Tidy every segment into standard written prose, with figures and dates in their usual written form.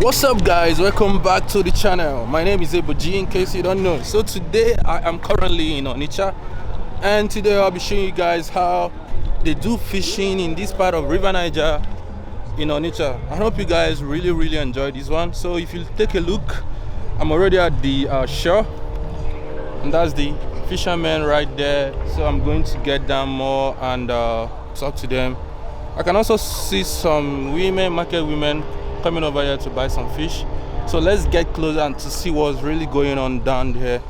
What's up guys, welcome back to the channel. My name is Ebojie in case you don't know. So today I am currently in Onitsha, and today I'll be showing you guys how they do fishing in this part of River Niger in Onitsha. I hope you guys really enjoy this one. So if you take a look, I'm already at the shore, and that's the fishermen right there. So I'm going to get down more and talk to them. I can also see some women, market women, coming over here to buy some fish. So let's get closer and to see what's really going on down there.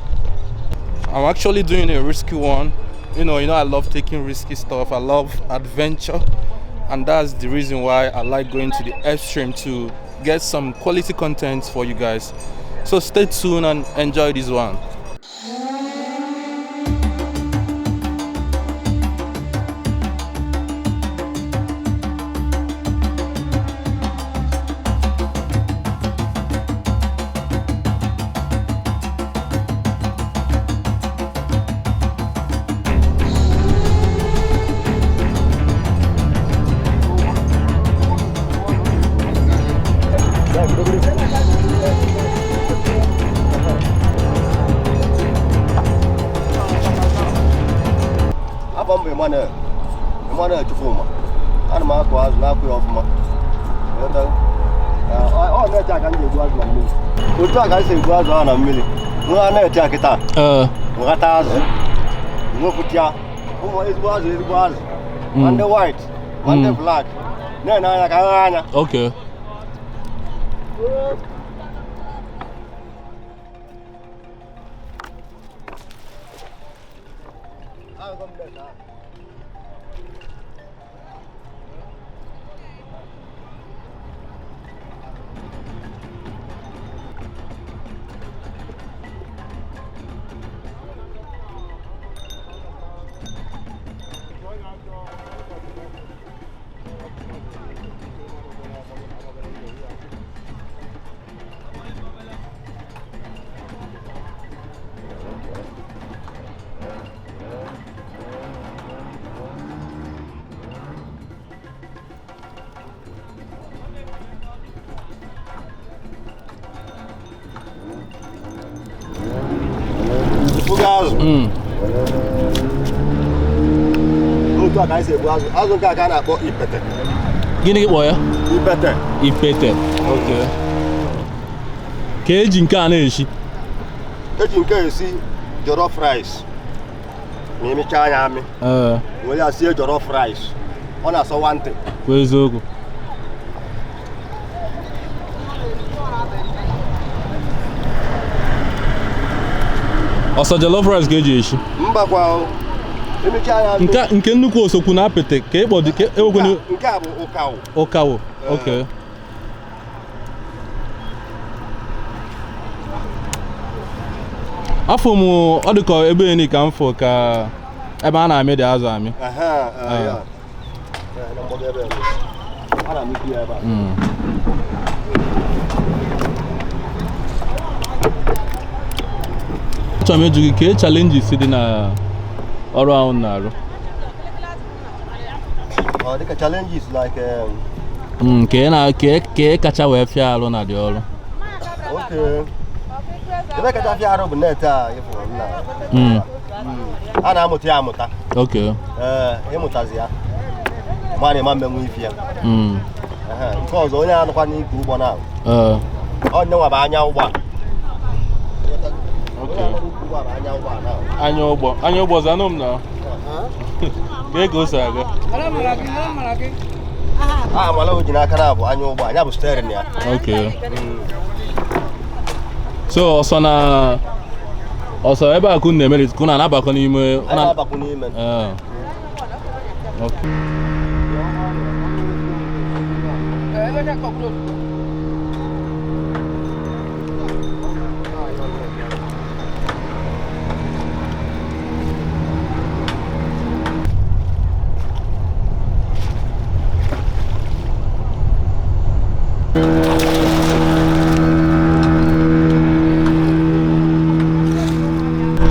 I'm actually doing a risky one. You know, I love taking risky stuff. I love adventure, and that's the reason why I like going to the extreme to get some quality content for you guys. So stay tuned and enjoy this one. Afọ m bụ Emmanuel Emmanuel Chukwuma. Ana m akụ azụ na-akụ ya ọfụma. Ọ na-eche aka m ji egbu azụ na mmiri. Otu a ka m si egbu azụ ahụ na mmiri. Nwa na-eche akịta nghata azụ nwepụta ya ụmụ ezigbo azụ ezigbo azụ ma ndị white ma ndị black na-ene anya ka ha anya. Okay. Azụ otu a ka anyị si egbu azụ. Azụ nke a ka a na-akpọ ipete. Gịnị kpọ ya? Ipete. Ipete. Okay. Ka eji nke a na-eshi? Eji nke esi jollof rice ma emechaa anya amị were ya sie jollof rice. Ọ na-asọwa ntị. Kwa eziokwu. Ọsọ jollof rice ka eji eshi? Mbakwa nke nnukwu osokwu na apịtị ka ịkpọ dị ewekwenụ. Nke a bụ ụkawo. Ụkawo. Okay. Afọ m ọ dị ka ebe enyi ka m fụ ka ebe a na-amị dị azụ amị. Achọrọ m ịjụ gị ka challenges dị na ọrụ ahụ na-arụ. Ọ dịka challenges like Ke kacha wee fịa arụ na dị ọrụ. Okay. Ebe kacha fịa arụ bụ net a ịfụrụ nna. A na-amụta ya amụta. Okay. Ịmụtazi ya. Ma na-ema mmenwu ife ya. Nke ọzọ onye anụkwa n'ike ụgbọ na. Ọ nyenwa bụ anya ụgbọ a. Anya ụgbọ. Anya ụgbọ zanụ m na. Ka ego si aga. Amala o ji n'aka na bụ anya ụgbọ, anya bụ steering ya. Okay. So ọsọ na ọsọ ebe a ka unu na-emeri ka unu na-abakọ n'ime. A na-abakwu n'ime. Okay.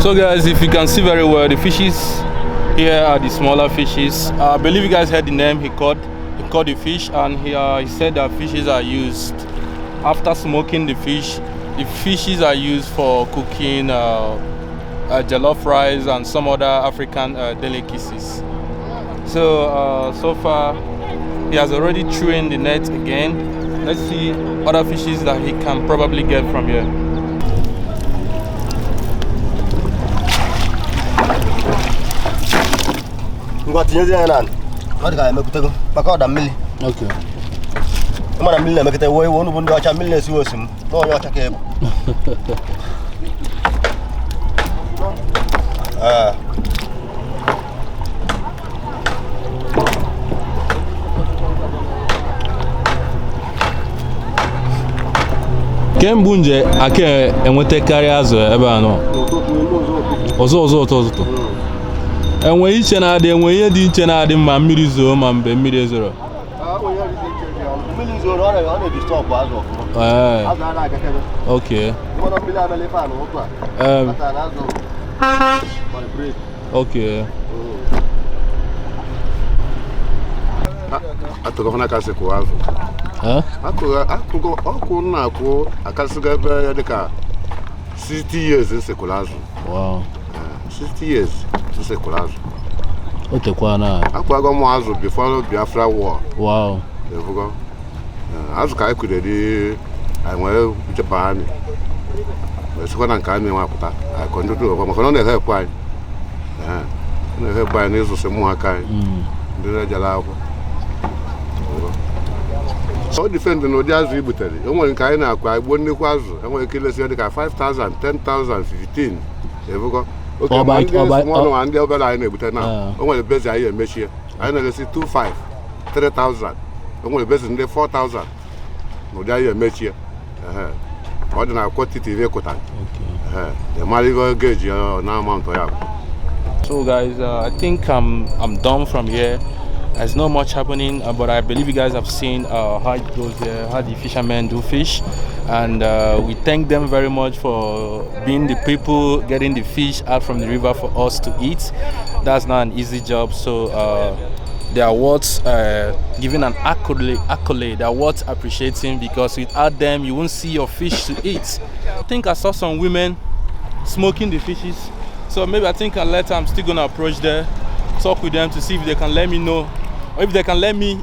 So guys, if you can see very well, the fishes here are the smaller fishes. I believe you guys heard the name he called. He caught the fish, and he said that fishes are used After smoking the fish, the fishes are used for cooking jollof rice and some other African delicacies. So so far, he has already threw in the net again. Let's see other fishes that he can probably get from here. Ngwa, tinyezie ya na ọ dị ka emepụtago maka ọda mmiri. Okay. Ịma na mmiri na-emekọta ewo iwe unu bụ ndị ọcha, mmiri na-esiwe osim na onye ọcha ka ịbụ. Ee. Kemgbe nje aka enwetakarị azụ ebe a nọ ọzọ ọzọ ụtọ ụtụtụ enwe iche na-adị, enwe ihe dị iche na-adị ma mmiri zoo ma mgbe mmiri ezoro. Mmiri zoro, ọ na-edistọbụ azụ ọfụma. Ee. Azụ a na-agakebe. Mmanụ mmiri amela ife a n'ụtụ a kpatara na azụ gbara break. Atụgo na akasị kụwa azụ. Eh? Akụgo ọkụ na-akwụ akasịgo ebe ya dịka 60 years nsekwụrụ azụ. 60 years nsekwụrụ azụ. O tekwa na. Akwụago m azụ before Biafra war. Efugo azụ ka anyị kụreri, anyị nwere cheba amị wee sikwa na nke amị nwapụta anyị kọndụtụ ọkwa maka na ọ na-ehepụ anyị. Ee, ọ na-ehepụ anyị n'ịzụsị ụmụaka anyị ndị na-ejere akwụkwọ. Ọ depend na ụdị azụ i gbutere. O nwere nke anyị na-akụ, anyị gbuo nnukwu azụ, enwere ike ilesi ya dịka 5000, 10,000, 15, efugo oke. Ma ndị small ma ndị obere anyị na-egbute na o nwere bezi anyị emechie, anyị na-eresi 25, 3000, o nwere bezi ndị 4000 na ụdị anyị emechie. Ehe. Ọ dị na quantity ihe kụtara. Ehe. Ị mara ihe ọ ga-eji ọ na amount ya bụ. So guys, I think I'm done from here. There's not much happening, but I believe you guys have seen how it goes there, how the fishermen do fish, and we thank them very much for being the people getting the fish out from the river for us to eat. That's not an easy job, so they are worth giving an accolade. They are worth appreciating, because without them, you won't see your fish to eat. I think I saw some women smoking the fishes, so maybe I think later I'm still gonna approach there, talk with them to see if they can let me know, or if they can let me,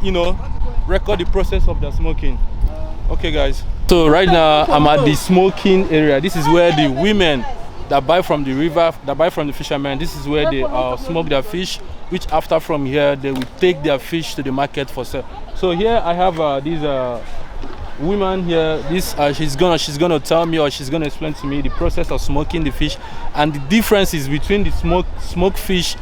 record the process of their smoking. Okay guys, so right now I'm at the smoking area. This is where the women that buy from the river, that buy from the fishermen, this is where they smoke their fish, which after from here they will take their fish to the market for sale. So here I have these woman here. This she's gonna tell me, or she's gonna explain to me the process of smoking the fish and the differences between the smoked fish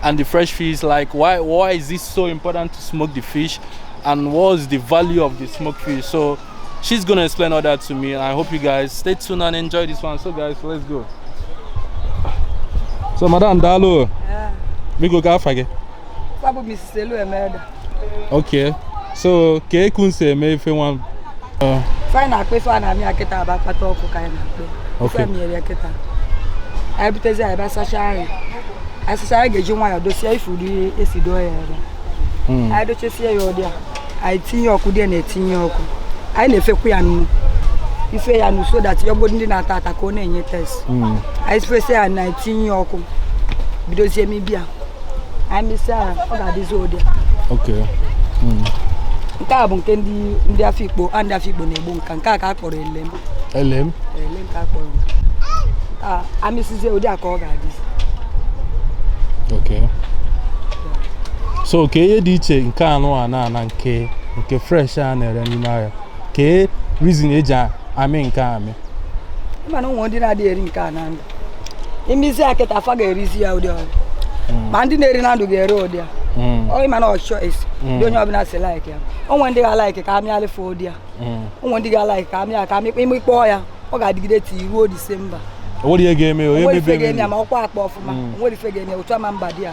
and the fresh fish. Like why is this so important to smoke the fish, and what's the value of the smoked fish? So she's gonna explain all that to me, and I hope you guys stay tuned and enjoy this one. So guys, let's go. So madam, daalụ. Biko, ka afa gị? Fa bụ Mrs. Elu Emeda. Okay, so ka eku si eme ife nwa? Ife anyị na-akpọ, ife a na-amị ya kịta bụ akpata ọkụ ka anyị na-akpọ. Ife mịrị ya kịta. Anyị butezi, anyị bịa sachaa anyị. Anyị sachaa, anyị ga-eji nwayọọ dosie ifuru esi doo ya ebe. Anyị dochesie ya ụdị a, anyị tinye ọkụ dị na-etinye ọkụ. Anyị na-efekwa ya nnu. Ife ya nnu so that yọgbo ndị na-ata ata ka ọ na-enye taste. Anyị fesie ya na etinye ọkụ. Bidozie mibia. Anyị mesịa ya, ọ ga-adịzi ụdị a. Nke a bụ nke ndị Afikpo, a ndị Afikpo na-egbu nka. Nke a ka a kpọrọ elem. Elem. Elem ka a kpọrọ nke a. Amịsizie ụdị a ka ọ ga-adịzi. Okay. So ka ihe dị iche nke anụ a na nke fresh a na-ere n'ime ahịa, ka reason eji amị nke a amị? Ịma na ụmụ ndị na-adịghị eri nke a na ndụ, imizi a kịta, afa ga-erizi ya ụdị ọrụ, ma ndị na-eri na ndụ ga-ere ụdị a. Ọ ịma na ọ choice ndị onye ọbụla si like ya. O nwere ndị ga-like ka amịalịfe ụdị a. O nwere ndị ga-like ka amịa ka amịkpa imikpọọ ya, ọ ga-adịgide tii ruo Disemba. O nwere ihe ga-eme onye onwere ife mebie ga-eme ya ma ọkwa akpa ọfụma. Onwere ife ga-eme ya otu ama mba dị ya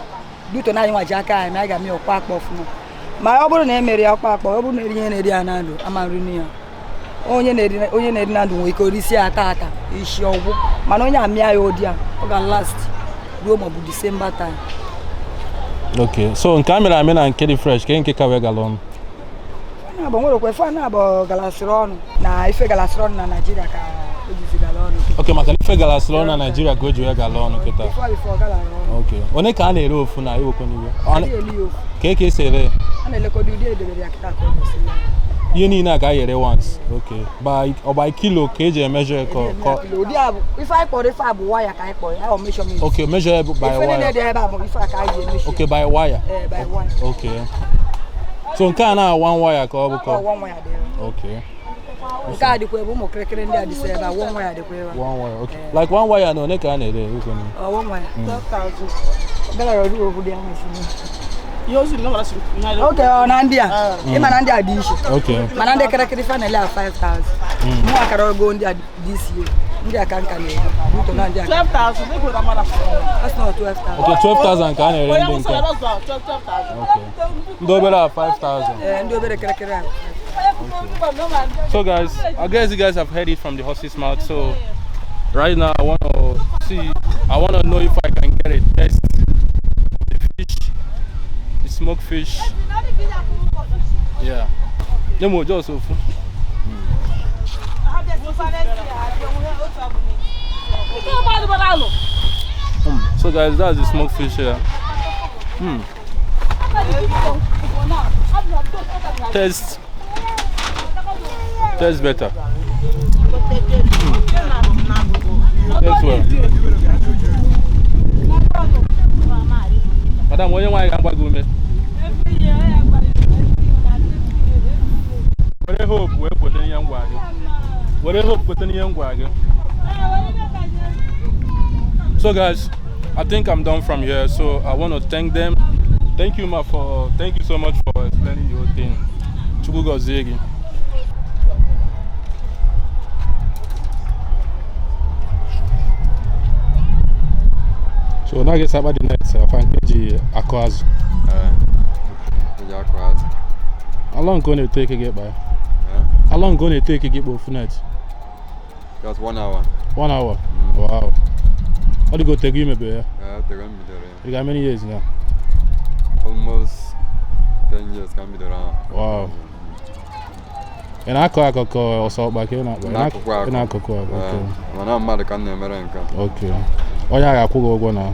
duto na anyị nwaji aka anyị, ma anyị ga-eme ya ọkwa akpa ọfụma. Ma ọ bụrụ na e mere ya ọkwa akpa, ọ bụrụ na eri ihe na-eri ya na ndụ, ama nri ya. Onye na-eri na ndụ nwere ike orisi ya ata ata isi ọgwụ, mana onye amịa ya ụdị a, ọ ga last ruo maọbụ Disemba time. Okay, so nke a mịrị amị na nke dị fresh, ke nke ka wee gala ọnụ? Na-abụ nwere ife na-abụ galasịrị ọnụ na ife galasịrị ọnụ na Naịjirịa ka o jizi gala ọnụ. Okay, maka na ife galasịrị ọnụ na Naịjirịa ka o ji wee gala ọnụ kịta. Before galara ọnụ. Okay. One ka a na-ere ofu na iwekọ n'iwe? Adịghị eli ya ofu. Ka esi ere ya? A na-elekọta ụdị edebere ya kịta ka ọ gosi ya. Ihe niile a ka a yere once. Okay. By ọ by kilo ka eji emejọ ka Ụdị a bụ ife anyị kpọrọ ife a bụ waya ka anyị kpọrọ ya, ọ measurement. Okay, measure by Ife niile wire. dị ebe a bụ ife a ka anyị ji emeshi. Okay, by wire. Ee, by wire. Okay. So nke a na one wire ka ọ bụ ka Ọ one wire dị ebe. Okay. Nke a dịkwa ebe ụmụ kịrịkịrị ndị a dịsị ebe a, one wire dịkwa ebe a. One wire. Okay. Like one wire na one ka a na-ere iwekọ n'iwe? Ọ one wire. 12,000. Galara ọrụ ofu dị ahụ isi. Okay, ọ na ndị a. Ịma na ndị a dị iche. Okay. Mana ndị kịrịkịrị fa na-ele a 5,000. Mụ akara ogo ndị a this year. Ndị a ka nka na-ego. Buto na ndị a. 12,000. That's not 12,000. Okay, 12,000 ka a na-ere ndị nke a. Okay. Ndị obere a 5,000. Ee, ndị obere kịrịkịrị a. So guys, I guess you guys have heard it from the horse's mouth. So right now I want to see, I want to know if I can get a test of the fish, the smoked fish. Yeah. Nemo just ofu. So guys, that's the smoked fish here. Taste. Tastes better. Tastes well. Madam, onye nwaanyị ga-agba gị ume. Were hope wee kweta n'ihe m gwara gị. Were hope kweta n'ihe m gwara gị. So guys, I think I'm done from here. So I want to thank them. Thank you, ma, for thank you so much for explaining the whole thing. Chukwu gozie gị. So now get about the net, akwa nke ji akụ azụ. Eji akụ azụ. How long gonna take to get by? How long gonna take to get ofu net? Just 1 hour. 1 hour. Wow. How do you go take you maybe? Yeah, tego m bidoro ya. You got many years now? Almost 10 years ka m bidoro ahụ. Wow. Ị na-akọ akụkọ ọsọ ọkpa ka ị na-akpa? Na-akụkwa akụ. Ị na-akụkọ akụ. Okay. Mana mmadụ ka m na-emere nke a. Okay. Onye a ga-akwụ gị ụgwọ na.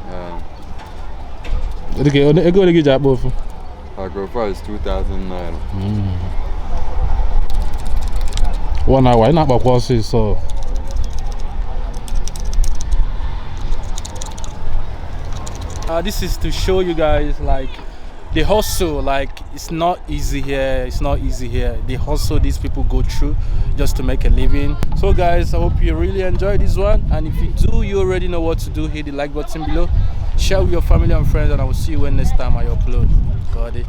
Dịka ego ole gị ji akpa ofu? Akụ ofu a is 2,000 naira. 1 hour. Ị na-akpakwa ọsịsọ. This is to show you guys like the hustle, like it's not easy here, it's not easy here. The hustle these people go through just to make a living. So guys, I hope you really enjoyed this one, and if you do, you already know what to do. Hit the like button below, share with your family and friends, and I will see you when next time I upload. Got it.